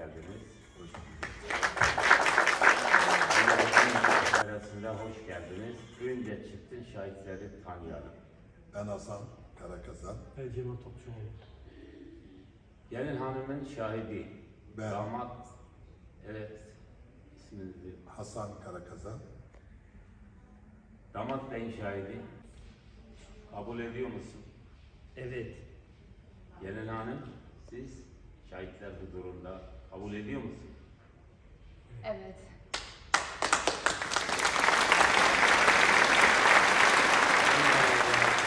Geldiniz. Hoş bulduk. Arasında hoş geldiniz. Önce çiftin şahitleri tanıyalım. Ben Hasan Karakazan. Ben Cemal Topçuoğlu. Gelin hanımın şahidi. Ben. Damat, evet, isminizi. Hasan Karakazan. Damat beyin şahidi. Kabul ediyor musun? Evet. Gelin hanım, siz şahitler huzurunda kabul ediyor musun? Evet.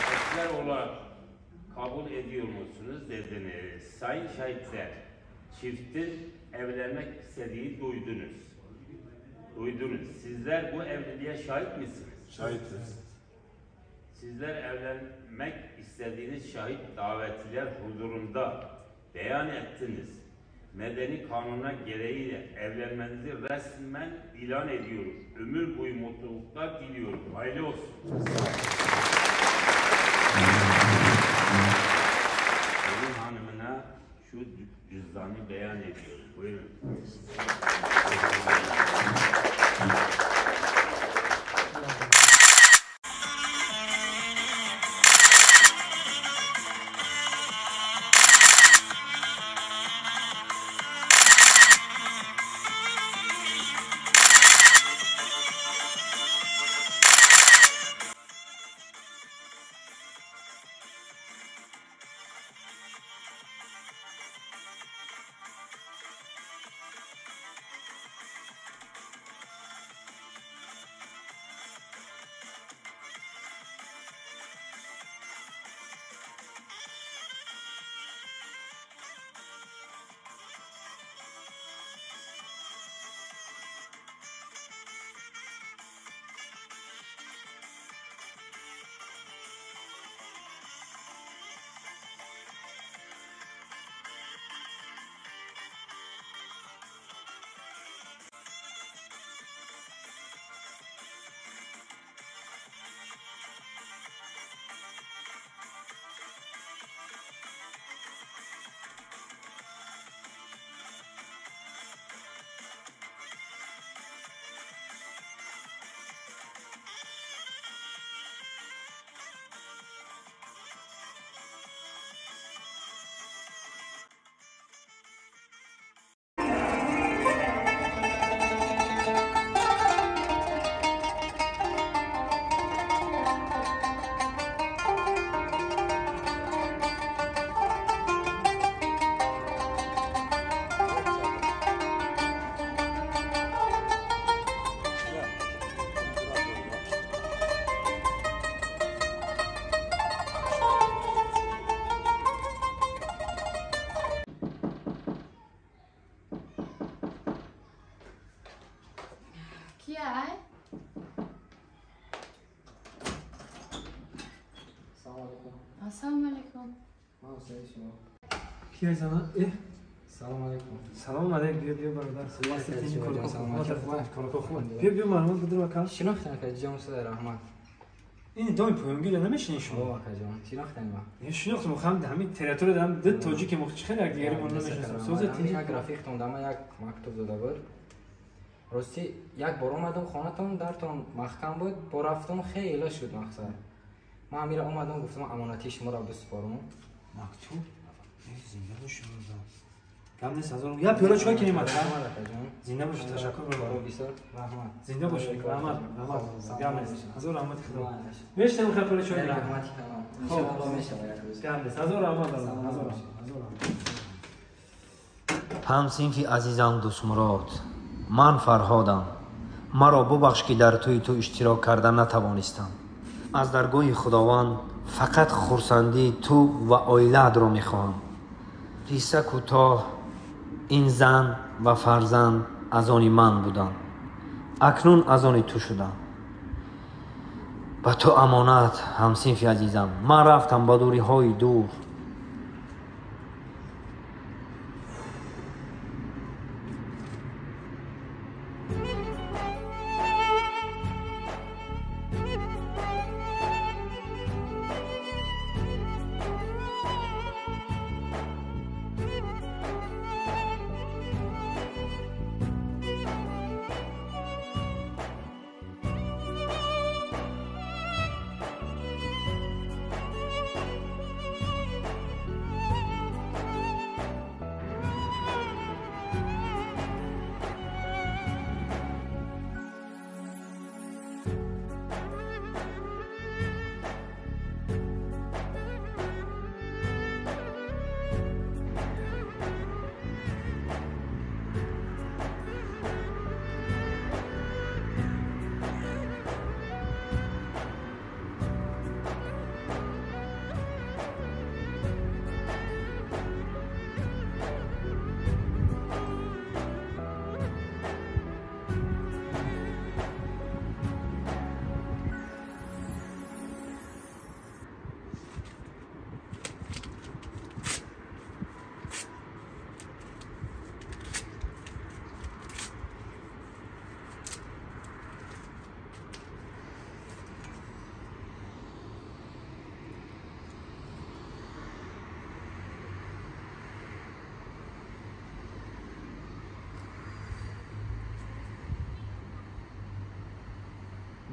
Şahitler olarak kabul ediyor musunuz dediniz. Sayın şahitler, çiftin evlenmek istediği duydunuz. Duydunuz. Sizler bu evliliğe şahit misiniz? Şahitiz. Sizler evlenmek istediğiniz şahit davetliler huzurunda beyan ettiniz. Medeni kanuna gereğiyle evlenmenizi resmen ilan ediyorum. Ömür boyu mutluluklar diliyorum. Hayırlı olsun. Gelin hanımına şu cüzdanı beyan ediyorum. Buyurun. Assalomu alaykum. Кия зана? Салом алейкум. Салом алейкум. Биё, биё бародар. Салом. Биё, биё маълумот бидир ака. Шинохтан ака ҷон, суда раҳмат. Ин доми поёнгида намешинӣ шумо? О ака ҷон, шинохтан ма. Ин шинохтам, хам ҳамин территория дам ду тоҷики мо чӣ хеле якдигари мо намешиносем. Соза тинҷ. Як рафиқтон дама як мактуб дода буд. Рости як бор омадам хонатон, дартон маҳкам буд, бо рафтон хеле шуд мақсад. Ман амира омадам, гуфтам амонати шуморо бисупорам. Мактуб? Зинда бошӣ бародар. Гап нест, ҳазор. Я пиёла чой кинем ака. Зинда бошӣ, ташаккур бародар. Бисёр раҳмат. Зинда бошӣ, раҳмат, раҳмат. Гап нест. Ҳазор раҳмати Худо. Мешинем хай пиёла чой дигар. Раҳмати калом. Иншоаллоҳ мешавад як рӯз. Гап нест. Ҳазор раҳмат бародар. Ҳазор раҳмат. Ҳазор раҳмат. Ҳамсинфи азизам Дӯстмурод, ман Фарҳодам. Маро бубахш, ки дар тӯи ту иштирок карда натавонистам. Аз даргоҳи Худованд фақат хурсандии ту ва оилаатро мехоҳам. Қисса кӯтоҳ, ин зан ва фарзанд аз они ман буданд. Акнун аз они ту шудам. Ба ту амонат, ҳамсинфи азизам. Ман рафтам ба дуриҳои дур.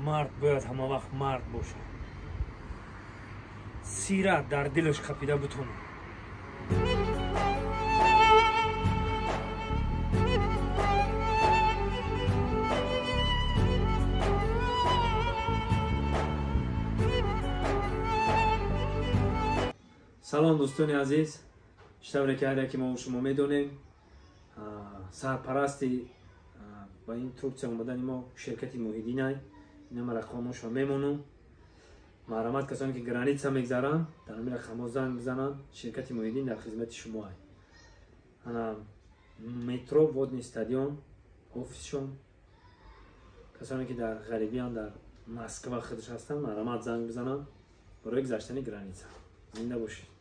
Мард бояд ҳама вақт мард бошад, сира дар дилаш қапида бутонад. Салом, дӯстони азиз. Чӣ тавре ки ҳар яке мо шумо медонем, сарпарасти ба ин Туркия омадани мо ширкати Муҳиддинай. Инама рақамошро мемонам. Марҳамат, касоне ки граница мегзаранд, дар ҳамин рақамҳо занг бизананд. Ширкати Муҳиддин дар хизмати шумо. Ана метро Водный стадион офисшон. Касоне ки дар ғарибиян, дар Москва худш ҳастанд, марҳамат, занг бизананд барои гузаштани граница. Зинда бошед.